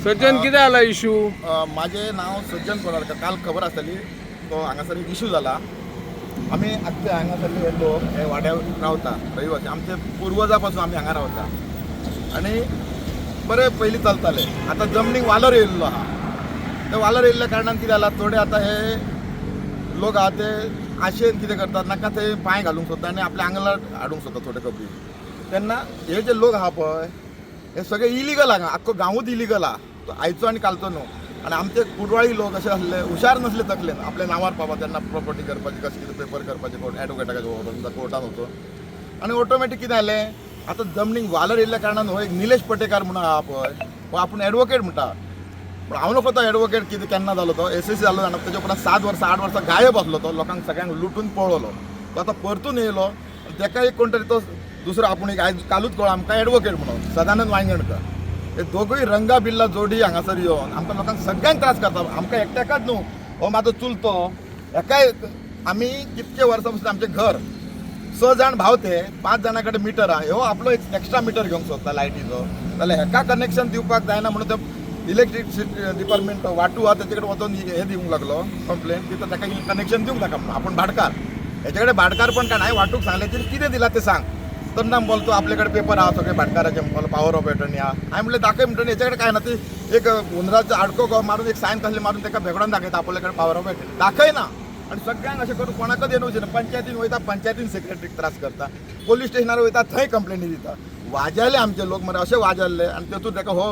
सज्जन, कितें जाला इशू? माझे नाव सज्जन कोराडकर. काल खबर आसताली तो हांगासर एक इशू जाला. आमी आत्तां हांगासरले हे लोक हे वाड्यार रावता, रहिवासी. आमचे पुर्वजा पासून आमी हांगा रावता आनी बरें पयलीं चलताले. आतां जमनीक वालोर येयल्लो आहा. ते वालोर येयल्ल्या कारणान कितें जाला, थोडे आतां हे लोक आहा ते आशेन कितें करतात, नाका ते पांय घालूंक सोदता आनी आपल्या आंगलार हाडूंक सोदता थोडे खबरी. तेन्ना हे जे लोक आहा पळय, हे सगळे इलिगल हांगा. आख्खो गांवूच इलिगल आहा, तो आयचो आनी कालचो न्हू. आनी आमचे कुडवाळी लोक अशे आसले, हुशार नसले तकलेन आपल्या नांवार पावपा. तेन्ना प्रॉपर्टी करपाची कशें कितें पेपर करपाचे, कोर्ट एडवोकेटाक व्हरून कोर्टान वचून आनी ऑटोमॅटीक कितें जालें, आतां जमनीक वालर येयल्ल्या कारणान हो एक निलेश पटेकार म्हणून आहा पळय, हो आपूण एडवोकेट म्हणटा, पूण हांव नको तो एडवोकेट कितें केन्ना जालो. तो एसएससी जालो जाणा, तेच्या उपरांत 7 वर्सां 8 वर्सां गायब आसलो. तो लोकांक सगळ्यांक लुटून पळयलो. तो आतां परतून येयलो आनी तेका एक कोण तरी तो दुसरो आपूण एक आयज कालूच कळ्ळो आमकां एडवोकेट म्हणून, सदानंद वायंगणकर. हे दोगूय रंगा बिल्ला जोडी हांगासर येवन आमकां लोकांक सगळ्यांक त्रास करता. आमकां एकट्याकच न्हू, हो म्हाजो चुलतो, हेकाय. आमी कितके वर्सां पसून आमचें घर, स जाण भाव, ते पांच जाणां कडेन मिटर आहा. ह्यो आपलो एक एक्स्ट्रा मिटर घेवंक सोदता लायटीचो, जाल्यार हेका कनेक्शन दिवपाक जायना म्हणून ते इलेक्ट्रीक डिपार्टमेंट वाटू आहा, तेचे कडेन वचोन हे दिवंक लागलो कंप्लेन की ताका कनेक्शन दिवंक नाका म्हणून. आपूण भाटकार, हेचे कडेन भाटकार पण काय. हांवें वाटूक सांगलें, तेणी कितें दिलां तें सांग. तर ना बोलतो, आपले कडेन पेपर आहा सगळे भाटकाराचे, म्हणपालो पावर ऑफ एटर्नी आहा. हांवें म्हणलें, दाखय. म्हणटकीर हेचे कडेन काय ना. ती एक हुंदराचो आडको मारून, एक सायन कसले मारून ताका भेगडोन दाखयता आपल्या कडेन पावर ऑफ एटर्नी. दाखयना आनी सगळ्यांक अशें करून कोणाकच येवन वचना. पंचायतीन वयता, पंचायतीन सेक्रेटरीक त्रास करता. पोलीस स्टेशनार वयता, थंय कंप्लेनी दिता. वाजायले आमचे लोक मरे, अशे वाजायले. आनी तेतून ताका हो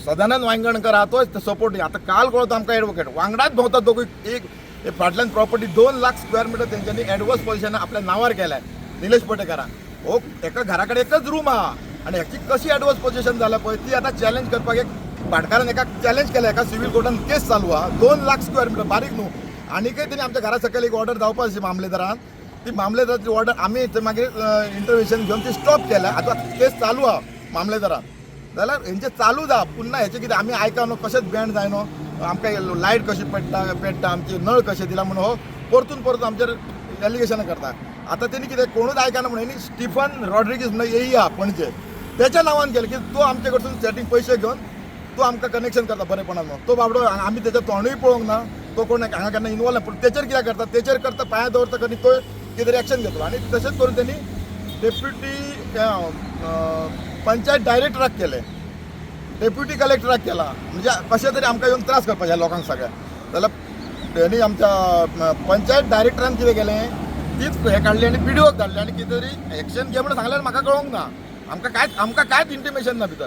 सदानंद वायंगणकर आहा, तोच सपोर्ट. आतां काल कळतो आमकां एडवोकेट वांगडाच भोंवता दोगूय. एक हे फाटल्यान प्रॉपर्टी 2 लाख स्क्वेअर मिटर तेंच्यांनी एडवर्स पोझिशन आपल्या नांवार केलाय निलेश पटेकारान. हो एका घरा कडेन एकच रूम आहा आनी हेची कशी एडवर्स पोझिशन जाला पळय, ती आतां चॅलेंज करपाक एक भाटकारान एका चॅलेंज केल्या. एका सिवील कोर्टान केस चालू आहा. 2 लाख स्क्वेअर मिटर बारीक न्हू. आनीकय तेणी आमच्या घरा सकयल एक ऑर्डर जावपा आशी मामलेदारान. ती मामलेदाराची ऑर्डर आमी थंय मागीर इंटरवेन्शन घेवन ती स्टॉप केल्या. आतां केस चालू आहा मामलेदारान. जाल्यार हेंचे चालू जा पुन्हा हेचे कितें आमी आयका न्हू, कशेंच बँड जायना. आमकां लायट कशी पेट्टा पेट्टा, आमची नळ कशे दिला म्हणून हो परतून परतून आमचेर एलिगेशनां करता. आतां तेणी कितें कोणूच आयकना म्हणून हेणी स्टिफन रॉड्रिगीज म्हणून येया पणजे, तेच्या नांवान केलें की तो आमचे कडसून सेटींग पयशे घेवन तो आमकां कनेक्शन करता बरेपणान म्हणून. तो बाबडो आमी तेच्या तोंडूय पळोवंक ना. तो कोण हांगा केन्ना इनवॉल्व ना, पूण तेचेर कित्याक करता, तेचेर करता, पांयां दवरता आनी तो कितें तरी एक्शन घेतलो. आनी तशेंच करून तेणी डेप्युटी पंचायत डायरेक्टराक केलें, डेप्युटी कलेक्टराक केला. म्हणजे कशें तरी आमकां येवन त्रास करपाचे ह्या लोकांक सगळ्या. जाल्यार तेणी आमच्या पंचायत डायरेक्टरान कितें केलें, तीच हें काडली आनी बिडीओक धाडली आनी कितें तरी एक्शन घे म्हणून सांगल्यार म्हाका कळोंक ना. आमकां कांयच इंटिमेशन ना भितर.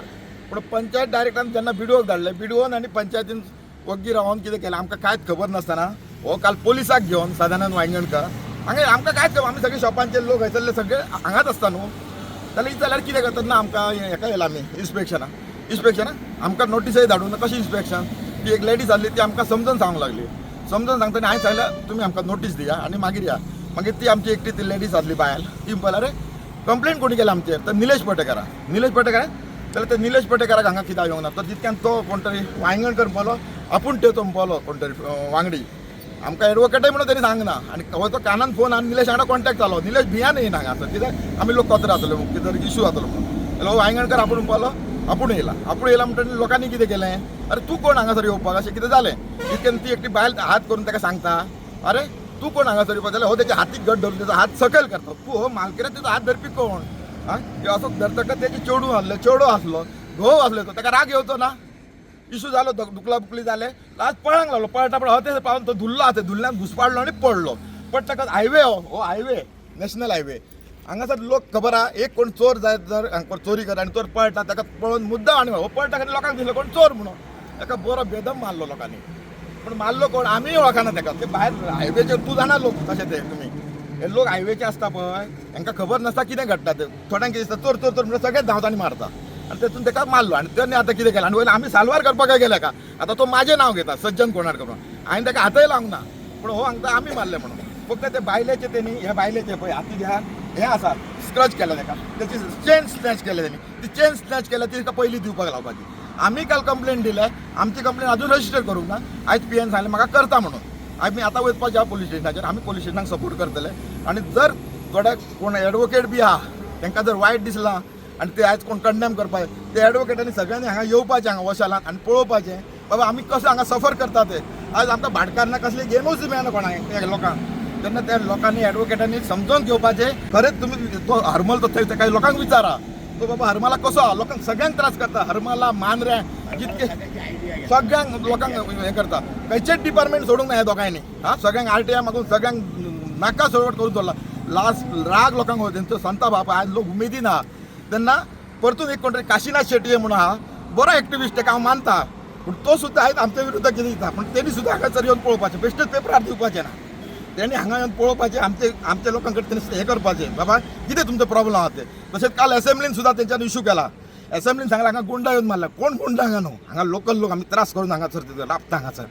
पूण पंचायत डायरेक्टरान जेन्ना बिडीओक धाडलें, बिडीओन आनी पंचायतीन वग्गी रावन कितें केलें, आमकां कांयच खबर नासतना हो काल पोलिसाक घेवन सदानंद वायंगणकर हांगा. आमकां कांयच खबर, आमी सगळे शॉपांचे लोक हयसरले सगळे हांगाच आसता न्हू. जाल्यार विचारल्यार कितें करतात ना, आमकां हेका येयला आमी इन्स्पेक्शनाक. इन्स्पेक्शनाक आमकां नोटीसय धाडूं ना, कशें इन्स्पेक्शन? ती एक लेडीज आसली, ती आमकां समजून सांगूंक लागली. समजून सांगतना हांवें सांगलें, तुमी आमकां नोटीस दिया आनी मागीर या. मागीर ती आमची एकटी ती लेडीज आसली बायल, ती म्हणपाक, अरे, कंप्लेन कोणी केल्या आमचेर? तर निलेश पटेकारा. निलेश पटेकार जाल्यार ते निलेश पटेकाराक हांगा कित्याक येवंक ना? तर तितक्यान तो कोण तरी वायंगणकर म्हणपालो, आपूण ते तो म्हणपालो कोण तरी वांगडी. आमकां एडवोकेटय म्हणून तेणी सांगना. आनी हो तो कानान फोन आनी निलेश वांगडा कॉन्टेक्ट जालो. निलेश भियान येयना हांगासर, कित्याक आमी लोक कचरो जातलो, कितें तरी इशू जातलो म्हणून. जाल्यार हो वायंगणकर आपूण म्हणपालो, आपूण येयला, आपूण येयला म्हणटकीर लोकांनी कितें केलें, अरे, तूं कोण हांगासर येवपाक, अशें कितें जालें. तितक्यान ती एकटी बायल हात करून ताका सांगता, अरे, तूं कोण हांगासर येवपाक? जाल्यार हो तेच्या हातीक घट धरून तेजो हात सकयल करता. तूं हो मालकेरा तेजो हात धरपी कोण? आं, असो धरतकच तेजे चेडूं आसलें, चेडो आसलो, घोव आसलो, तो ताका राग येवचो ना? इशू जालो, दुखला बुकली जाले. लास्ट पळांक लागलो. पळटा पळटा हो ते पावन तो धुल्लो आसा, धुल्ल्यान घुसपाडलो आनी पडलो. पडटकच हायवे, हो हो हायवे, नॅशनल हायवे हांगासर लोक खबर आहा. एक कोण चोर जायत जर हांगा चोरी करता आनी चोर पळटा, ताका पळोवन मुद्दाम आनी हो पळटा आनी लोकांक दिसलो कोण चोर म्हणून, ताका बरो बेदम मारलो लोकांनी. पूण मारलो कोण आमीय वळखना ताका. ते भायर हायवेचेर तूं जाणा लोक कशे ते. तुमी हे लोक हायवेचे आसता पळय, हांकां खबर नासता कितें घडटा तें. थोड्यांक कितें दिसता, चोर चोर चोर म्हणल्यार सगळेच धांवता आनी मारता. आनी तेतून ताका मारलो आनी तेन्ना आतां कितें केलें आनी वयल्यान आमी साल्वार करपाक काय गेले का. आतां तो म्हाजें नांव घेता सज्जन कोणाडकर म्हणून. हांवें ताका हातय लावंक ना, पूण हो सांगता आमी मारले म्हणून. फक्त ते बायलेचे तेणी हे बायलेचे पळय हाती घ्या हे आसा, स्क्रच केला ताका. तेची चेन स्नॅच केल्या तेणी. ती चेन स्नॅच केल्या, ती ताका पयलीं दिवपाक लावपाची. आमी काल कंप्लेन दिले. आमची कंप्लेन अजून रजिस्टर करूंक ना. आयज पीएन सांगलें म्हाका करता म्हणून. आमी आतां वचपाचे आहा पोलीस स्टेशनाचेर. आमी पोलीस स्टेशनाक सपोर्ट करतले. आनी जर थोडे कोण एडवोकेट बी आहा, तांकां जर वायट दिसलां आनी ते आयज कोण कंडेम करपाक ते एडवोकेटांनी सगळ्यांनी हांगा येवपाचें, हांगा वशालान आनी पळोवपाचें बाबा आमी कसो हांगा सफर करता ते. आयज आमकां भाटकारांना कसली गेमूच मेळना कोणाक त्या लोकांक. तेन्ना त्या लोकांनी एडवोकेटांनी समजून घेवपाचें. खरेंच तुमी तो हरमल तो थंय काही लोकांक विचारा तो बाबा हरमला कसो आहा, लोकांक सगळ्यांक त्रास करता. हरमला मांद्र्या जितके सगळ्यांक लोकांक हें करता. खंयचेच डिपार्टमेंट सोडूंक ना ह्या दोगांयनी. हा, सगळ्यांक आरटीआय मागून सगळ्यांक नाका सोडवट करून दवरला. लास्ट राग लोकांक हो तेंचो संताप आहा. आयज लोक उमेदीन आहा. तेन्ना परतून एक कोण तरी काशिनाथ शेटये म्हणून आहा, बरो एक्टिविस्ट, तेका हांव मानता, पूण तो सुद्दां आयज आमच्या विरुद्ध कितें दिता. पूण तेणी सुद्दां हांगासर येवन पळोवपाचें, बेश्टेच पेपरार दिवपाचें ना. तेणी हांगा येवन पळोवपाचें, आमचे आमच्या लोकां कडेन तेणी हें करपाचें, बाबा कितें तुमचो प्रॉब्लम आहा ते. तशेंच काल एसेंब्लीन सुद्दां तेंच्यान इशू केला. एसेंब्लीन सांगलां हांगा गुंडा येवन मारला. कोण गुंडा हांगा न्हू, हांगा लोकल लोक आमी त्रास करून हांगासर राबता. हांगासर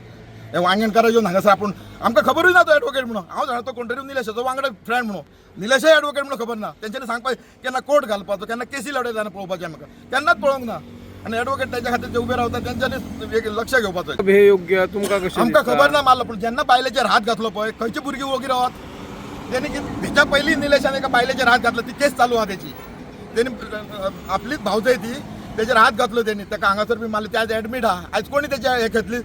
हे वांगणकार येवन हांगासर आपूण आमकां खबरूय ना तो एडवोकेट म्हणून. हांव जाणा तो कोण तरी निलेशाचो वांगडा फ्रेंड म्हणून. निलेशय एडवोकेट म्हणून खबर ना. तेंच्यांनी सांगपाक केन्ना कोर्ट घालपाचो, केन्ना केसी लडयता पळोवपाचें आमकां केन्नाच पळोवंक ना. आनी एडवोकेट तेंच्या खातीर जे उबे रावता तेंच्यांनी एक लक्ष घेवपाचो. हे योग्य तुमकां कशें आमकां दिसता? खबर ना मारलो, पूण जेन्ना बायलेचेर हात घातलो पळय खंयची भुरगीं वोगी रावत. तेणी तेच्या पयलीं निलेशान एका बायलेचेर हात घातलो, ती केस चालू आहा तेची. तेणी आपलीच भावजय ती, तेचेर हात घातलो तेणी, ताका हांगासर बी मारले. ते आयज एडमीट आहा. आयज कोणी तेच्या हे घेतली,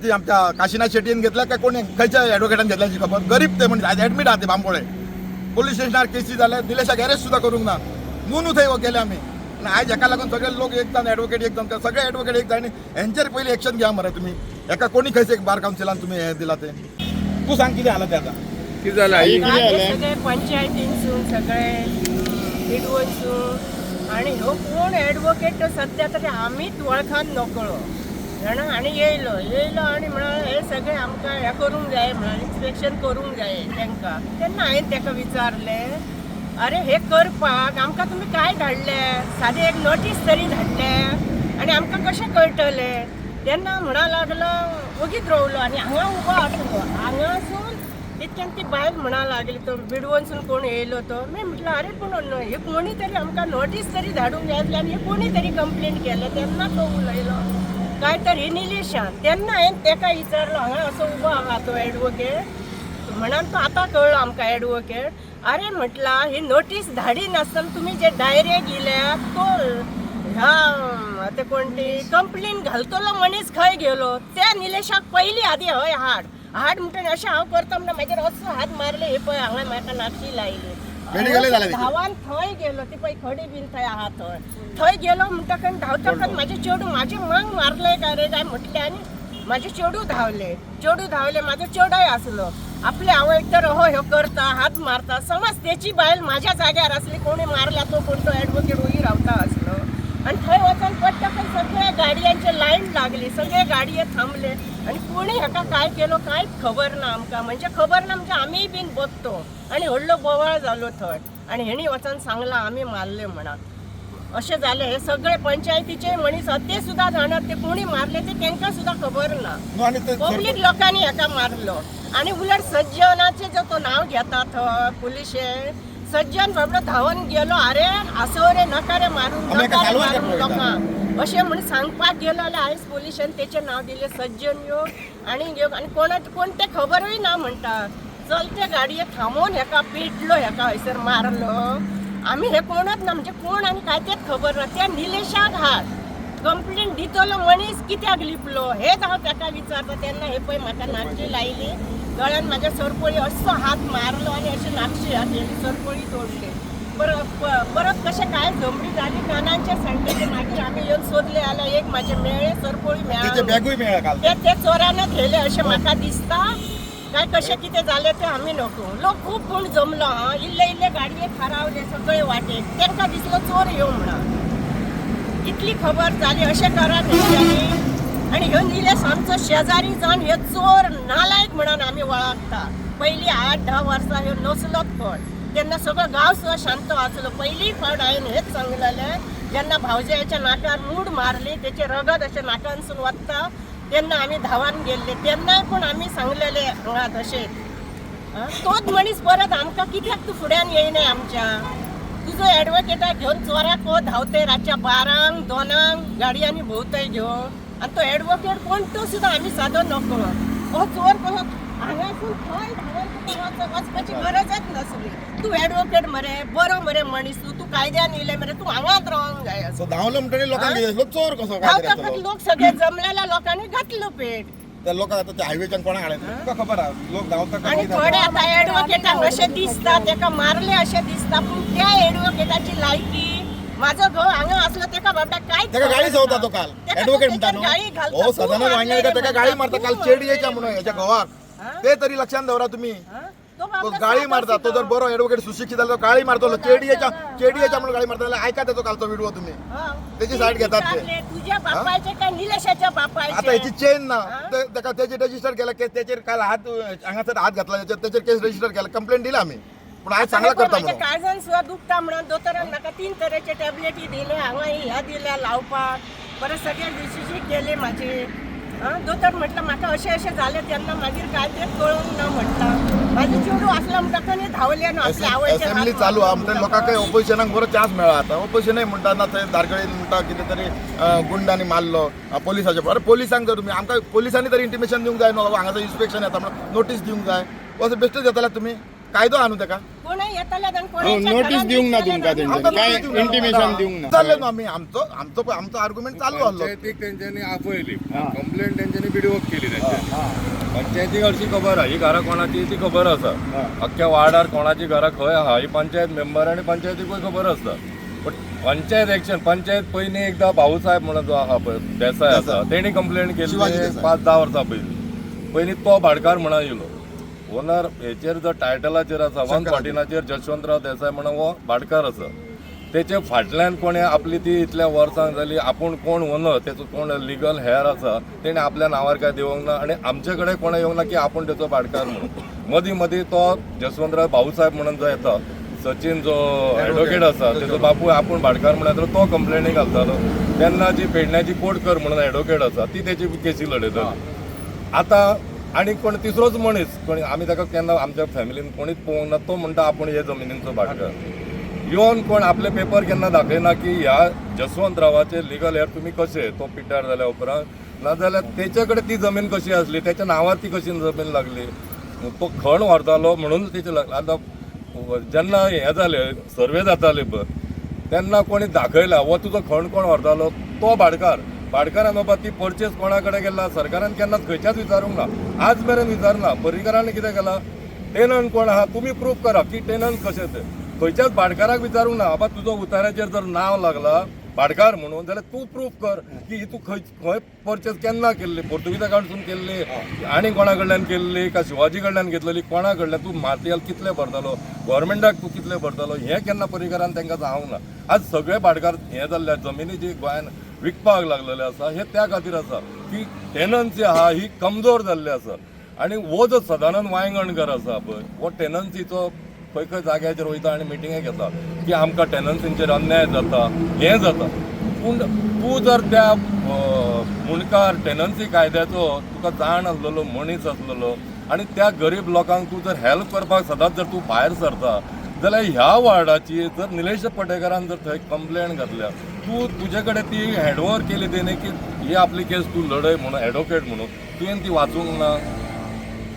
ती आमच्या काशिनाथ शेटयेन घेतल्या काय कोणी खंयच्या एडवोकेटान घेतल्या हाची खबर. गरीब ते म्हणजे आयज एडमीट आहा ते बांबोळे पोलीस स्टेशनार केसी जाल्या. निलेशाक अरेस्ट सुद्दां करूंक ना. न्हू थंय गेले आमी. आनी आयज हेका लागून सगळे लोक एक जावन एडवोकेट एक जावन सगळे एडवोकेट एक जावन हेंचेर पयलीं एक्शन घ्या मरे तुमी. हेका कोणी खंयचे एक बार कावन्सिलान तुमी हें दिला तें तूं सांग कितें जाला तें आतां. कितें जालें आई? हे सगळे पंचायतीनसून सगळे इडवनसून आणि ह्यो कोण एडवोकेट तो सध्या तरी आमीच वळखान नकळो जाणा. आनी येयलो येयलो आनी म्हणा हे सगळे आमकां हें करूंक जाय म्हणून इन्स्पेक्शन करूंक जाय तांकां. तेन्ना हांवें ताका विचारलें, अरे हे करपाक आमकां तुमी काय धाडले, सादें एक नोटीस तरी धाडले आनी आमकां कशें कळटलें. तेन्ना म्हणा लागलो ओगीत रावलो आनी हांगा उबो आसलो. हांगासून इतक्यान ती बायल म्हणा लागली तो बिडवनसून कोण येयलो तो. मी म्हटलं अरे पूण हे कोणी तरी आमकां नोटीस तरी धाडूंक जाय आसली आनी हे कोणी तरी कंप्लेन केलें. तेन्ना तो उलयलो काय तर हे निलेशान. तेन्ना हांवें तेका विचारलो हांगा असो उबो आहा तो एडवोकेट म्हणून तो आतां कळ्ळो आमकां एडवोकेट. अरे म्हटला ही नोटीस धाडी नासतना तुमी जे डायरेक्ट येयल्या तो ह्या ते कोण ती कंप्लेन घालतलो मनीस खंय गेलो. त्या निलेशाक पयली आदी हय हाड हाड म्हणटा अशें हांव करता म्हणटा म्हाजेर असो हात मारले. हे पळय हांगा म्हाका नाक्षी लायली. मेडिकलय जालें तेचें. धांवान थंय गेलो, ती पळय खडी बीन थंय आहा थंय थंय गेलो म्हणटकच धांवतकच म्हाजे चेडूं म्हाजे मांग मारले काय रे काय म्हटलें आनी म्हाजे चेडूं धांवले. चेडूं धांवले, म्हाजो चेडोय आसलो. आपले आवयक तर हो ह्यो करता हात मारता समज तेची बायल म्हाज्या जाग्यार आसली, कोणी मारला तो कोण तो एडवोकेट वयर रावता आसलो. आनी थंय वचून पडटकच सगळ्या गाडयांचे लायन लागली, सगळे गाडये थांबले आनी कोणी हाका काय केलो कांयच खबर ना आमकां. म्हणजे खबर ना म्हणजे आमीय बीन बघतो आनी व्हडलो बोवाळ जालो थंय. आनी हेणी वचून सांगलां आमी मारले म्हणून. अशें जालें. हे सगळे पंचायतीचे मनीस आहा ते सुद्दां जाणात ते कोणी मारले ते तांकां सुद्दां खबर ना. न्हू आनी ते पब्लीक लोकांनी हाका मारलो. आनी उलट सज्जनाचें जो तो नांव घेता थंय पुलिशे सज्जन बाबडो धांवन गेलो, अरे आसो रे नका रे मारून आमी एका नका रे साल्वार मारून करता. लोकांक अशें म्हण सांगपाक गेलो जाल्यार आयज पुलिशेन तेचें नांव दिलें सज्जन यो आनी यो आनी कोणाक कोण तें खबरूय ना म्हणटा. चलते गाडये थांबोवन हेका पेटलो, हेका हयसर मारलो. आमी हे कोणच ना म्हणजे कोण आनी काय तेच खबर ना. त्या निलेशाक हाड कंप्लेन दितलो मनीस कित्याक लिपलो हेच हांव ताका विचारता. तेन्ना हे पळय म्हाका नाक्षी लायली गळ्यान म्हाज्या सरपळी असो हात मारलो आनी अशी नाक्षी केली, सरपळी तोडली. परत परत कशें काय जमडी जाली कानांचे सांगते. मागीर आमी येवन सोदले जाल्यार एक म्हाजे मेळ्ळे सरपळी तेचें मेळ्ळी. बॅगूय मेळ्ळें काल. ते ते चोरानच व्हेले अशें म्हाका दिसता. काय कशें कितें जालें तें आमी नको. लोक खूब कोण जमलो हा, इल्ले इल्ले गाडये थारावले सगळे वाटेक. तांकां दिसलो चोर येवं म्हणून. इतली खबर जाली अशें करात हेंच्यांनी. आनी ह्यो निलेश आमचो शेजारी जावन हे चोर नालायक म्हणून आमी वळखता. पयलीं 8-10 वर्सां ह्यो नसलोत खंय तेन्ना सगळो गांव सुद्दां शांत आसलो. पयली फावट हांवें हेच सांगलेलें, जेन्ना भावजयाच्या नाकार मूड मारली तेचें रगत अशें नाकानसून वता तेन्ना आमी धांवान गेल्ले. तेन्नाय पूण आमी सांगलेले हांगा तशेंच. तोच मनीस परत आमकां कित्याक तूं फुड्यान येयना आमच्या? तुजो एडवोकेटाक घेवन चोराक हो धांवतय रातच्या 12-2 गाडयांनी भोंवतय घेवन. आनी तो एडवोकेट कोण तो सुद्दां आमी सादो नको. हो चोर कसो हांगासून थंय धांवन तुका वचपाची गरजच नासली. तूं एडवोकेट मरे, बरो मरे मनीस तूं, तूं कायद्यान येयले मरे, तूं हांगाच रावंक जाय असो. सो धांवलो म्हणटकीर लोकांक कितें दिसलो, चोर कसो काय तरी धांवतकच आसतलो. लोक सगळे जमलेल्या लोकांनी घातलो पेट. त्या लोकांक आतां त्या हायवेच्यान कोणाक हाडलें तुका खबर आहा, लोक धांवता. आणि थोडे आता ऍडव्होकेटांक अशें दिसता, तेका मारले अशें दिसता, पूण त्या ऍडव्होकेटाची लायकी, माझो घोव हांगा आसलो तेका बाबा कांयच तेका गाळी खबर संवता ना. तो काल तेका ऍडव्होकेट तो म्हणटा तेचेर गाळी न्हू, घालता, हो तूं सदानंद मारलें वांयगणकर तेका गाळी मारता काल तूं चेडयेच्या मारलें म्हणून हेच्या म्हणटा. घोवाक. हा? ते तरी लक्षात दवरा तुम्ही. हा? तो तो बाबा गाळी सादो मारता, तो जर सिदो. बरो ऍडव्होकेट सुशिक्षित जाल्यार तो गाळी मारतलो चेडयेच्या, चेडयेच्या म्हणून गाळी मारता जाल्यार आयका तेचो कालचो व्हिडिओ तुम्ही. हा. तेची सायड घेतात ते. विचारले, तुझ्या बापायचे काय निलेशाच्या बापायचे? आता हेची चेन ना हा? तेका तेचेर रजिस्टर केला केस, तेचेर काल हात हांगासर हात घातला तेचेर, तेचेर केस रजिस्टर केला, कंप्लेंट दिला आमी, पूण आज चांगला करता माझ्या म्हणून. काळजान सुद्दां दुखता म्हणून दोतोरान म्हाका 3 तरेचे टॅबलेटी दिले, हांगा ह्या दिल्या लावपाक, परत सगळे डिसिजी केले माझे. आं, दोतोर म्हटलं म्हाका अशें अशें जालें तेन्ना मागीर काय तें कळोंक ना म्हटलं. म्हाजें चेडूं आसलो म्हणटकच न्ही धांवलें न्हू आपल्या आवयच्या असेंब्ली हात चालू आहा मारून म्हणटकीर लोकांक ओपोजिशनाक बरो चान्स मेळ्ळा. आतां ओपोजिशनय म्हणटा ना थंय धारगळीन म्हणटा कितें तरी गुंडांनी मारलो पोलिसाचे. अरे पोलिसांक जर तुमी आमकां पोलिसांनी तरी इंटिमेशन दिवंक जाय न्हू, बाबा हांगासर इन्स्पेक्शन येता म्हणून नोटीस दिवंक जाय. असो बेश्टेच येताले तुमी, कायदो आहा न्हू तेका. कोणय येताले आनी कोणाच्या नोटीस घरान दिवंक ना दिसतालें तुमकां आनी तेंच्यांनी, काय नोटीस दिवंक ना. इंटिमेशन दिवंक ना. चालले न्हू आमी, आमचो आमचो आमचो आर्ग्युमेंट चालू आहलो. पंचायतीक तेंच्यांनी आपयली, कंप्लेंट तेंच्यांनी बिडवक केली तेंच्यांनी. पंचायतीक हरशी खबर आहा ही घरां कोणाची ती खबर आसा, अख्ख्या वार्डार कोणाची घरां खंय आहा ही पंचायत मेंबर आनी पंचायतीकूय खबर आसता. बट पंचायत एक्शन, पंचायत पयलीं एकदां भाऊसाहेब म्हणून जो आहा पळय देसाय आसा, तेणी कंप्लेंट शिवाजी केल्ली देसाय. 5-10 वर्सां पयलीं. पयलीं तो भाटकार म्हणून येयलो ओनर हेचेर जो टायटलाचेर आसा 114चेर जशवंतराव देसाय म्हणून हो भाटकार आसा. तेचे फाटल्यान कोणें आपली ती इतल्या वर्सां जाली आपूण कोण ओनर, तेचो कोण लिगल हेर आसा तेणें आपल्या नांवार काय दिवंक ना आनी आमचे कडेन कोणें येवंक ना की आपूण तेचो भाटकार म्हणून. मदीं मदीं तो जसवंतराव भाऊसाहेब म्हणून जो येता सचिन जो एडवोकेट आसा तेचो बापूय आपूण भाटकार म्हणून येतालो, तो कंप्लेनी घालतालो. तेन्ना जी पेडण्याची कोटकर म्हणून एडवोकेट आसा ती तेची केसी लडयताली. आतां आनी कोण तिसरोच मनीस कोणी आमी ताका केन्ना आमच्या फॅमिलीन कोणीच पळोवंक ना, तो म्हणटा आपूण हे जमिनींचो भाटकार. येवन कोण आपले पेपर केन्ना दाखयना की ह्या जसवंतरावाचे लिगल हेर तुमी कशे, तो पिड्ड्यार जाल्या उपरांत नाजाल्यार तेचे कडेन ती जमीन कशी आसली, तेच्या नांवार ती कशी जमीन लागली, तो खण व्हरतालो म्हणून तेचे लागले. आतां जेन्ना हें जालें सर्वे जाताले पळय तेन्ना कोणी दाखयला हो तुजो खण कोण व्हरतालो तो भाटकार. भाटकारान बाबा ती परचेस कोणा कडेन केला सरकारान केन्नाच खंयच्याच विचारूंक ना, आज मेरेन विचारना. पर्रीकारान कितें केलां, टेनंट कोण आहा तुमी प्रूफ करा की टेनंट कशें तें. खंयच्याच भाटकाराक विचारूंक ना बाबा तुजो उताऱ्याचेर जर नांव लागला भाटकार म्हणून जाल्यार तूं प्रूफ कर की ही तूं खंय खंय परचेस केन्ना केल्ली, पोर्तुगीजा कडसून केल्ली आनी कोणा कडल्यान केल्ली काय शिवाजी कडल्यान घेतलेली, कोणा कडल्यान तूं मातयाल कितले भरतालो, गव्हर्मेंटाक तूं कितले भरतालो, हें केन्ना पर्रीकारान तांकां सांगूंक ना. आज सगळे भाटकार हें जाल्ले जमिनी जी गोंयान विकपाक लागलेले आसा हे त्या खातीर आसा की टेनन्सी आहा ही कमजोर जाल्ली आसा. आनी हो जो सदानंद वायंगणकर आसा पळय हो टेनन्सीचो खंय खंय जाग्याचेर वयता आनी मिटिंगे घेता की आमकां टेनन्सींचेर अन्याय जाता हें जाता. पूण तूं जर त्या मुंडकार टेनन्सी कायद्याचो तुका जाण आसलेलो मनीस आसलेलो आनी त्या गरीब लोकांक तूं जर हेल्प करपाक सदांच जर तूं भायर सरता जाल्यार ह्या वार्डाची जर निलेश पटेकारान जर थंय कंप्लेन घातल्या, तूं तुजे कडेन ती हँडओवर केली तेणी की ही आपली केस तूं लडय म्हणून एडवोकेट म्हणून, तुवें ती वाचूंक ना,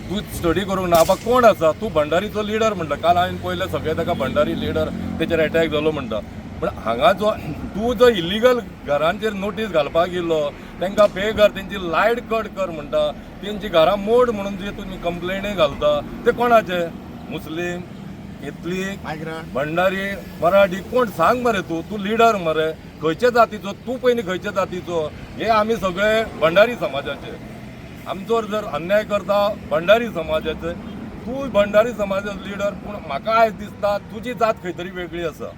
तूं स्टडी करूंक ना. बाबा कोण आसा तूं भंडारीचो लिडर म्हणटा, काल हांवें पळयलें सगळे ताका भंडारी लिडर तेचेर एटॅक जालो म्हणटा. पूण हांगा जो तूं जो इलिगल घरांचेर नोटीस घालपाक येयलो तांकां बेघर तेंची लायट कट कर म्हणटा, तेंची घरां मोड म्हणून जे तुमी कंप्लेनी घालता ते कोणाचे, मुस्लीम, केथलीक, मायग्रंट, भंडारी, मराठी, कोण सांग मरे तूं, तूं लिडर मरे खंयचे जातीचो तूं, पयलीं खंयचे जातीचो, हे आमी सगळे भंडारी समाजाचे. आमचोर जर अन्याय करता भंडारी समाजाचे, तूं भंडारी समाजाचो लिडर, पूण म्हाका आयज दिसता तुजी जात खंय तरी वेगळी आसा.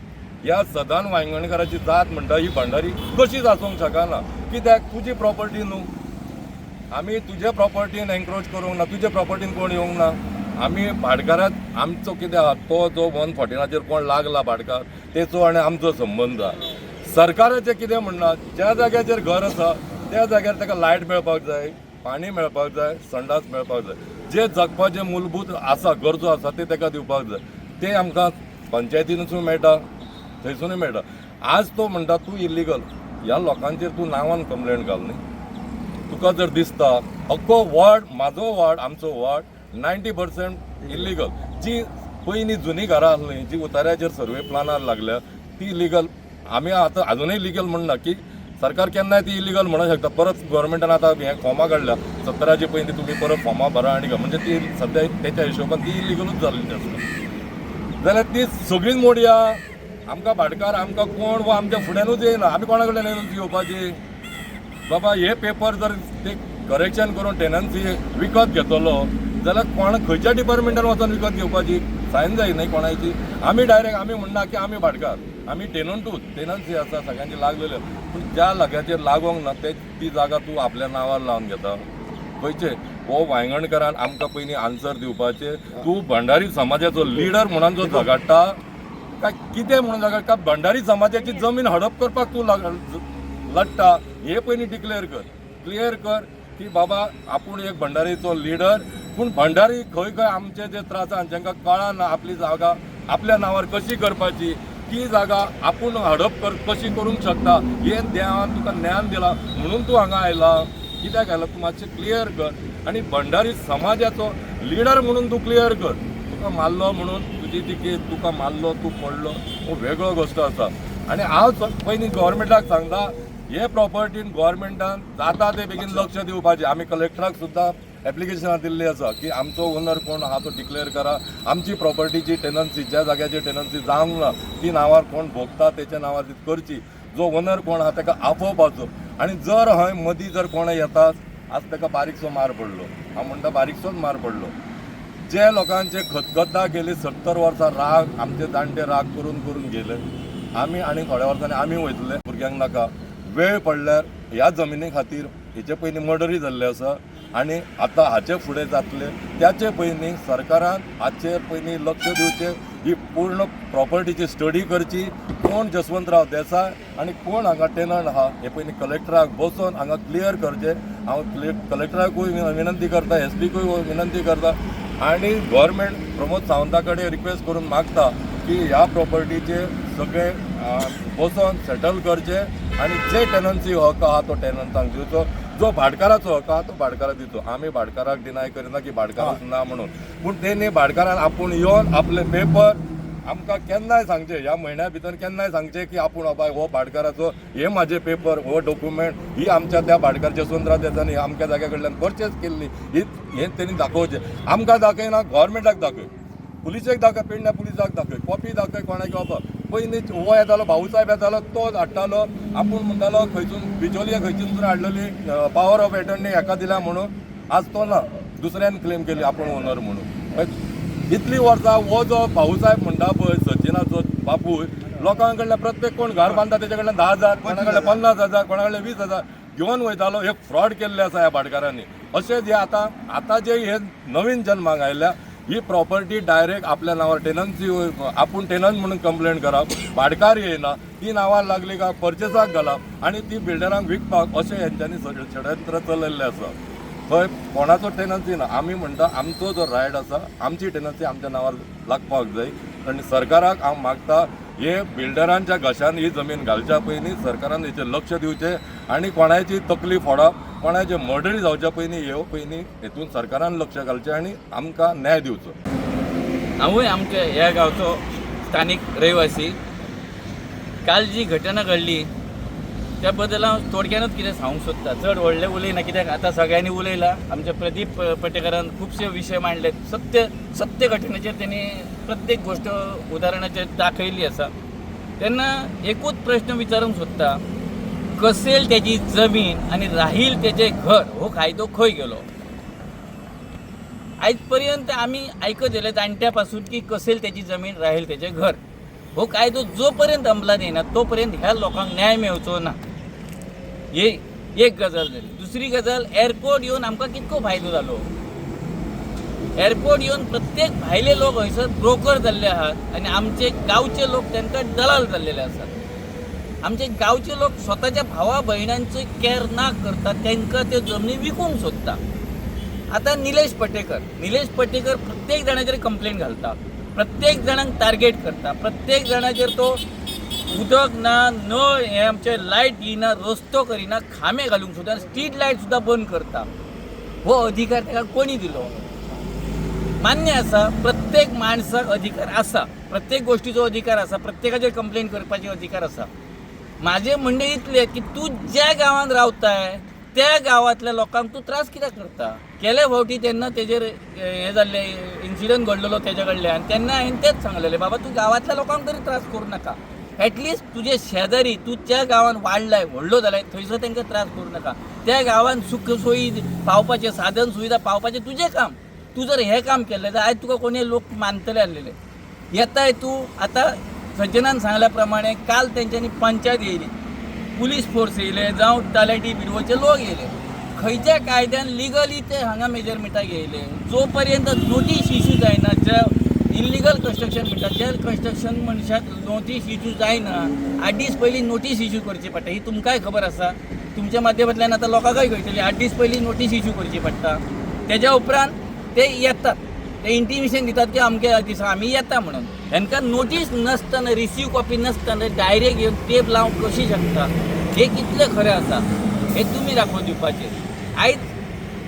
ह्या सदान वायंगणकाराची जात म्हणटा ही भंडारी कशीच आसूंक शकना, कित्याक तुजी प्रॉपर्टी न्हू, आमी तुजे प्रॉपर्टीन एन्क्रोच करूंक ना, तुजे प्रॉपर्टीन कोण येवंक ना. आमी भाटकाराक आमचो कितें आहा तो जो 114चेर कोण लागला भाटकार तेचो आनी आमचो संबंद आहा. सरकाराचें कितें म्हणणं, ज्या जाग्याचेर घर आसा त्या जाग्यार ताका लायट मेळपाक जाय, पाणी मेळपाक जाय, संडास मेळपाक जाय, जे जगपाचे मूलभूत आसा गरजो आसा ते ताका दिवपाक जाय. ते आमकां पंचायतीनसून मेळटा, थंयसुनूय मेळटा. आज तो म्हणटा तूं इलिगल, ह्या लोकांचेर तूं नांवान कंप्लेन घाल न्ही. तुका जर दिसता अख्खो वॉर्ड म्हाजो वॉर्ड आमचो वॉर्ड 90% इलिगल. जी पयलीं जुनी घरां आसलीं, जी उतार्याचेर सर्वे प्लानार लागल्या ती लिगल. आमी आतां अजुनूय लिगल म्हणना की सरकार केन्नाय ती इलिगल म्हणूंक शकता. परत गोवोरमेंटान आतां हें फॉर्मां काडल्या 17चे पयलीं तुमी परत फॉर्मां भरा आनी म्हणजे ती सद्या तेच्या हिशोबान ती इलिगलूच जाल्ली आसता. जाल्यार ती सगळीच मोडया. आमकां भाटकार आमकां कोण वा आमच्या फुड्यानूच येयना, आमी कोणा कडल्यान एनओसी घेवपाची? बाबा हे पेपर जर ते करेक्शन करून टेनन्सी विकत घेतलो जाल्यार कोण खंयच्या डिपार्टमेंटान वचोन विकत घेवपाची? सायन जाय न्हय कोणाची. आमी डायरेक्ट आमी म्हणना की आमी भाटकार, आमी टेनंटूच, टेनन्सी आसा सगळ्यांची लागलेली. पूण ज्या जाग्याचेर लागोंक ना ते ती जागा तूं आपल्या नांवार लावन घेता खंयचे? हो वांयगणकारान आमकां पयलीं आन्सर दिवपाचें. तूं भंडारी समाजाचो लिडर म्हणून जो झगडटा काय कितें म्हणून झगडटा? भंडारी समाजाची जमीन हडप करपाक तूं लडटा हे पयलीं डिक्लेअर कर. क्लियर कर की बाबा आपूण एक भंडारीचो लिडर, पूण भंडारी खंय खंय आमचे जे त्रास आसा जांकां कळना आपली जागा आपल्या नांवार कशी करपाची, ती जागा आपूण हडप कर कशी करूंक शकता, हे देवान तुका ज्ञान दिलां म्हणून तूं हांगा आयला. कित्याक आयला तूं मातशें क्लियर कर आनी भंडारी समाजाचो लिडर म्हणून तूं क्लियर कर. तुका मारलो म्हणून तुजी ती केस, तुका मारलो तूं पडलो हो वेगळो गोश्ट आसा. आनी हांव पयलीं गोवोरमेंटाक सांगता, हे प्रॉपर्टीन गोवोरमेंटान जाता ते बेगीन लक्ष दिवपाचें. आमी कलेक्टराक सुद्दां एप्लिकेशनां दिल्ली आसा की आमचो ओनर कोण आहा तो डिक्लेअर करा. आमची प्रॉपर्टीची टेनन्सी, ज्या जाग्याची टेनन्सी जावंक ना ती नांवार कोण भोगता तेच्या नांवार ती करची. जो ओनर कोण आहा ताका आपोवपाचो. आनी जर हय मदीं जर कोण येता, आज ताका बारीकसो मार पडलो, हांव म्हणटा बारीकसोच मार पडलो. जे लोकांचे खतखता गेली 70 वर्सां राग, आमचे जाणटे राग करून करून गेले, आमी आनी थोड्या वर्सांनी आमी वयतले. भुरग्यांक नाका वेळ पडल्यार ह्या जमिनी खातीर हेचे पयलीं मर्डरी जाल्ले आसा आनी आतां हाचे फुडें जातले. त्याचे पयलीं सरकारान हाचेर पयलीं लक्ष दिवचें, ही पूर्ण प्रॉपर्टीची स्टडी करची. कोण जसवंतराव देसाय आनी कोण हांगा टेनंट आहा हे पयलीं कलेक्टराक बसोवन हांगा क्लियर करचें. हांव कलेक्टराकूय विनंती करता, एस पीकूय विनंती करता आनी गव्हर्मेंट प्रमोद सावंता कडेन रिक्वेस्ट करून मागता की ह्या प्रॉपर्टीचे सगळे बसोन सेटल करचे आनी जे टेनन्सी हक आहा तो टेनंटांक दिवचो, जो भाटकाराचो हक आहा तो भाटकाराक दिवचो. आमी भाटकाराक डिनाय करिना की भाटकारूच ना म्हणून, पूण तेणी भाटकारान आपूण येवन आपले पेपर आमकां केन्नाय सांगचें, ह्या म्हयन्या भितर केन्नाय सांगचें की आपूण बाबा हो भाटकाराचो, हे म्हाजे पेपर, हो डॉक्युमेंट, ही आमच्या त्या भाटकारच्या जसवंतराव देसायान अमक्या जाग्या कडल्यान परचेस केल्ली, ही हें तेणी दाखोवचें. आमकां दाखयना, गव्हर्मेंटाक दाखय, पुलिसेक दाखय, पेडण्या पुलिसाक दाखय, कॉपी दाखय कोणाक. बाबा पयलीं हो येतालो, भाऊ साहेब येतालो, तो हाडटालो, आपूण म्हणटालो खंयसून बिचोलिया खंयसून हाडलेली पावर ऑफ एटर्नी हेका दिल्या म्हणून. आज तो ना, दुसऱ्यान क्लेम केली आपूण ओनर म्हणून. इतली वर्सां हो जो भाऊसाहेब म्हणटा पळय, सचिनाचो बापूय, लोकां कडल्यान प्रत्येक कोण घर बांदता तेच्या कडल्यान 10,000, कोणा कडल्यान 50,000, कोणा कडल्यान 20,000 घेवन वयतालो. हे फ्रॉड केल्ले आसा ह्या भाटकारांनी. अशेंच हे आतां आतां जे हे नवीन जन्माक आयल्या ही प्रॉपर्टी डायरेक्ट आपल्या नांवार टेनन्सी, आपूण टेनंट म्हणून कंप्लेन करप, भाटकार येयना, ती नांवार लागली काय परचेसाक घालप आनी ती बिल्डरांक विकपाक, अशें हेंच्यांनी सगळें षडयंत्र चलयल्लें आसा. थंय कोणाचो टेनन्सी ना. आमी म्हणटा आमचो जो रायट आसा, आमची टेनन्सी आमच्या नांवार लागपाक जाय. आनी सरकाराक हांव मागता, हे बिल्डरांच्या घशान ही जमीन घालच्या पयलीं सरकारान हेचेर लक्ष दिवचें आनी कोणाची तकली फोडप, कोणाचे मर्डरी जावच्या पयलीं ह्यो पयलीं हेतून सरकारान लक्ष घालचें आनी आमकां न्याय दिवचो. हांवूय आमच्या ह्या गांवचो स्थानीक रहिवासी. काल जी घटना घडली त्या बद्दल हांव थोडक्यानूच कितें सांगूंक सोदता. चड व्हडलें उलयना, कित्याक आतां सगळ्यांनी उलयलां. आमच्या प्रदीप पटेकारान खुबशे विशय मांडले. सत्य सत्य घटनेचेर तेणी प्रत्येक गोश्ट उदाहरणाचेर दाखयल्ली आसा. तेन्ना एकूच प्रश्न विचारूंक सोदता, कसेल त्याची जमीन आनी राहील त्याचें घर हो कायदो खंय गेलो? आयज पर्यंत आमी आयकत येयले जाणट्या पासून की कसेल त्याची जमीन राहील त्याचें घर. हो कायदो जो पर्यंत अंमलात येना तो पर्यंत ह्या लोकांक न्याय मेळचो ना. ही एक गजाल जाली. दुसरी गजाल, एअरपोर्ट येवन आमकां कितको फायदो जालो? एअरपोर्ट येवन प्रत्येक भायले लोक हयसर ब्रोकर जाल्ले आहात आनी आमचे गांवचे लोक तांकां दलाल जाल्लेले आसात. आमचे गांवचे लोक स्वताच्या भावा भयणांचो कॅर ना करता तांकां त्यो जमनी विकूंक सोदता. आतां निलेश पटेकर, निलेश पटेकर प्रत्येक जाणाचेर कंप्लेन घालता, प्रत्येक जाणांक टार्गेट करता, प्रत्येक जाणाचेर तो उदक ना, नळ हे आमचे लायट दिना, रस्तो करिना, खांबे घालूंक सोदता, स्ट्रीट लायट सुद्दां बंद करता. हो अधिकार ताका कोणी दिलो? मान्य आसा, प्रत्येक माणसाक अधिकार आसा, प्रत्येक गोश्टीचो अधिकार आसा, प्रत्येकाचेर कंप्लेन करपाचे अधिकार आसा. म्हाजें म्हणणें इतलें की तूं ज्या गांवांत रावताय त्या गांवांतल्या लोकांक तूं त्रास कित्याक करता? गेले फावटी तेन्ना तेजेर हें जाल्लें, इन्सिडंट घडलेलो तेज्या कडल्यान, तेन्ना हांवें तेंच सांगलेलें, बाबा तूं गांवांतल्या लोकांक तरी त्रास करूं नाका, एटलिस्ट तुजे शेजारी, तूं ज्या गांवांत वाडलाय, व्हडलो जालाय, थंयसर तांकां त्रास करूं नाका. त्या गांवांत सुख सोयी पावपाचें, साधन सुविधा पावपाचें तुजें काम. तूं जर हें काम केलें जाल्यार आयज तुका कोणूय लोक मानतले आसलेले. येताय तूं आतां सज्जनान सांगल्या प्रमाणे काल तेंच्यांनी पंचायत येयली, पुलीस फोर्स येयले, जावं तलाठी बिरवचे लोक येयले. खंयच्या कायद्यान लिगली ते हांगा मेजरमेंटाक येयले? जो पर्यंत नोटीस इशू जायना, ज्या इल्लिगल कन्स्ट्रक्शन म्हणटा ज्या कन्स्ट्रक्शन मनशाक नोटीस इशू जायना, 8 दीस पयलीं नोटीस इशू करची पडटा. ही तुमकांय खबर आसा, तुमच्या माध्यमांतल्यान आतां लोकांकय कळटली. 8 दीस पयलीं नोटीस इशू करची पडटा, तेज्या उपरांत ते येतात, ते इंटिमेशन दितात की अमक्या दिसा आमी येता म्हणून. हेंकां नोटीस नासतना, रिसीव कॉपी नासतना डायरेक्ट येवन टेप लावंक कशी शकता? हें कितलें खरें आसा हें तुमी दाखोवन दिवपाचें. आयज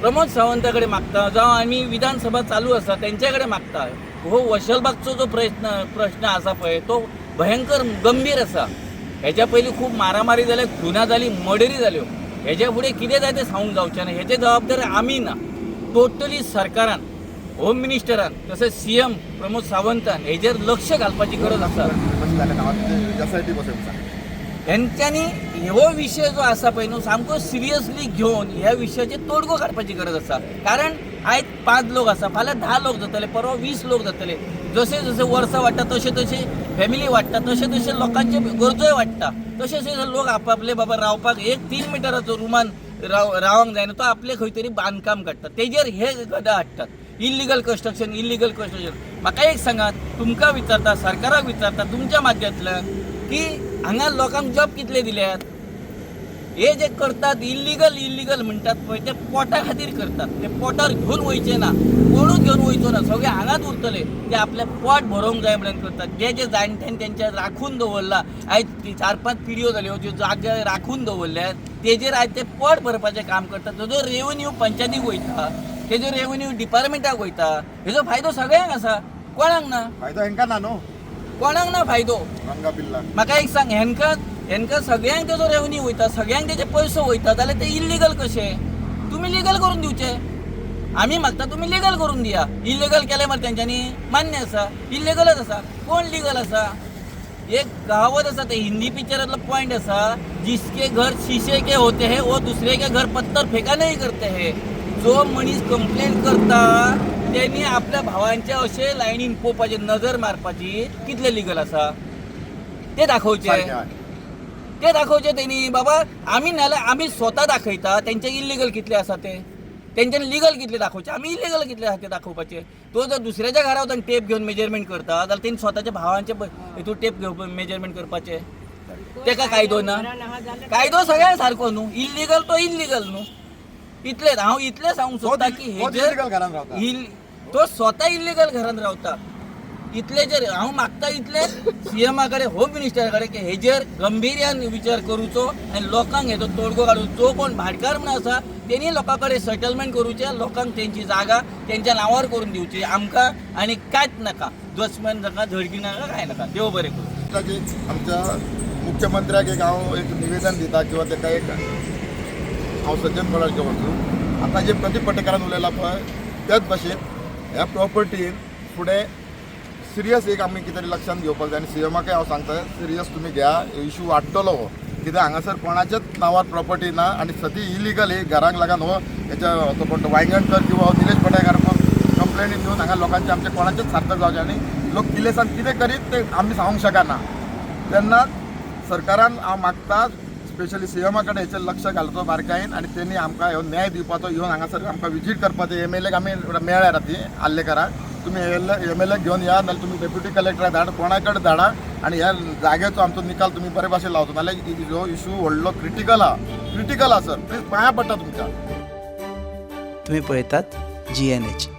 प्रमोद सावंता कडेन मागता, जावं आमी विधानसभा चालू आसा तेंचे कडेन मागता, हो वशलबागचो जो प्रश्न आसा पळय तो भयंकर गंभीर आसा. हेच्या पयलीं खूब मारामारी जाल्या, खुनां जाली, मर्डरी जाल्यो. हेच्या फुडें कितें जाय तें सांगूंक जावचें ना. हेचे जबाबदार आमी ना, टोटली सरकारान, होम मिनिस्टरान, तशेंच सीएम प्रमोद सावंतान हेजेर लक्ष घालपाची गरज आसा. कशें जालें नांव एस I T बसोवन सांग. हेंच्यांनी हो विशय जो आसा पळय न्हू सामको सिरियसली घेवन ह्या विशयाचेर तोडगो काडपाची गरज आसा. कारण आयज 5 लोक आसा, फाल्यां 10 लोक जातले, परवां 20 लोक जातले. जशें जशें वर्सां वाडटा तशें तशें फॅमिली वाडटा, तशें तशें लोकांचे गरजोय वाडटा, तशें तशें लोक आपापले बाबा रावपाक एक 3 मिटराचो रुमान रावंक जायना, तो आपले खंय तरी बांदकाम काडटा, तेजेर हे गदा हाडटात. Illegal construction, illegal construction. म्हाका एक सांगात, तुमकां विचारता, सरकाराक विचारता तुमच्या माध्यमांतल्यान की हांगा लोकांक जॉब कितले दिल्यात? हे जे करतात इल्लिगल इल्लिगल म्हणटात पळय, ते पोटा खातीर करतात. ते पोटार घेवन वयचे ना, कोणूच घेवन वयचो ना, सगळे हांगाच उरतले. ते आपलें पोट भरोवंक जाय म्हणून करतात. जे जे जाणट्यान तेंच्या राखून दवरला, आयज 4-5 पिढयो जाल्यो ज्यो जागे राखून दवरल्यात, तेजेर आयज ते पोट भरपाचें काम करतात. जो रेवन्यू पंचायतीक वयता, तेजो रेवन्यू डिपार्टमेंटाक वयता, हेजो फायदो सगळ्यांक आसा, कोणाक ना. फायदो हेंकां ना न्हू, कोणाक ना फायदो. रंगा बिल्ला. म्हाका एक सांग, हेंकां सगळ्यांक तेजो रेवन्यू वयता, सगळ्यांक तेजे पयसो वयता, जाल्यार ते इल्लिगल कशे? तुमी लिगल करून दिवचे. आमी मागता तुमी लिगल करून दिया. इल्लिगल केलें मरे तेंच्यांनी, मान्य आसा, इल्लिगलच आसा. कोण लिगल आसा? एक कहावत आसा, ते हिंदी पिक्चरांतलो पॉयंट आसा, जिसके घर शीशे के होते हैं वो दुसरे के घर पत्थर फेका नहीं करते हैं. जो मनीस कंप्लेन करता तेणी आपल्या भावांच्या अशे लायनीन पळोवपाचें, नजर मारपाची, कितले लिगल आसा ते दाखोवचे. सारकें हय. ते दाखोवचे तेणी, बाबा आमी नाल्यार आमी स्वता दाखयता तेंचे इल्लिगल कितले आसा ते, तेंच्यानी लिगल कितले दाखोवचे, आमी इल्लिगल कितले आसा ते दाखोवपाचे. तो जर दुसऱ्याच्या घरा वचून टेप घेवन मेजरमेंट करता जाल्यार तेणी स्वताच्या भावांचे हितून टेप घेवन मेजरमेंट करपाचे. तेका कायदो ना? कायदो सगळ्यांक सारको न्हू, इल्लिगल तो इल्लिगल न्हू. इतलेंच हांव इतलें सांगूंक सोदता की तो हेजेर इल्लिगल घरान रावता. तो स्वता इल्लिगल घरान रावता. इतले जर हांव मागता इतलें सीएमा कडेन, होम मिनिस्टरा कडेन की हेजेर गंभीर्यान विचार करूचो आनी लोकांक हेजो तोडगो काडून जो कोण भाटकार म्हूण आसा तेणी लोकां कडेन सेटलमेंट करूचें, लोकांक तेंची जागा तेंच्या नांवार करून दिवची. आमकां आनी कांयच नाका, दुस्मान नाका, झडकी नाका, कांय नाका. देव बरें करूं. आमच्या मुख्यमंत्र्याक एक हांव एक निवेदन दिता किंवा ताका एक हांव सज्जन कोणाक वचूं. आतां जे प्रदीप पटेकारान उलयला पळय त्याच भाशेन ह्या प्रॉपर्टीन फुडें सिरियस एक आमी कितें तरी लक्षांत घेवपाक जाय. आनी सीएमाकय हांव सांगता, सिरियस तुमी घेया, इशू वाडटलो हो. कित्याक हांगासर कोणाच्याच नांवार प्रॉपर्टी ना आनी सदी इलिगल ही घरांक लागून हो हेच्या तो कोण तो वायंगणकर किंवा निलेश पटेकार कंप्लेनी दिवन हांगा लोकांचे आमचे कोणाचेच सार्थक जावचें आनी लोक किलेसान कितें करीत तें आमी सांगूंक शकना. तेन्ना सरकारान हांव मागता स्पेशली सीएमा कडेन हेचेर लक्ष घालचो बारकायेन आनी तेणी आमकां हो न्याय दिवपाचो, येवन हांगासर आमकां विजीट करपाचो. एम एल एक आमी मेळ्ळ्या राती आर्लेकाराक, तुमी एम एल एक घेवन या, नाल्यार तुमी डेप्युटी कलेक्टराक धाड, कोणा कडेन धाडा आनी ह्या जाग्याचो आमचो निकाल तुमी बरे भाशेन लावचो. नाल्यार हो इशू व्हडलो क्रिटिकल आहा, क्रिटिकल आहा सर, प्लीज पांयां पडटा तुमच्या. तुम्ही पळयतात GNH.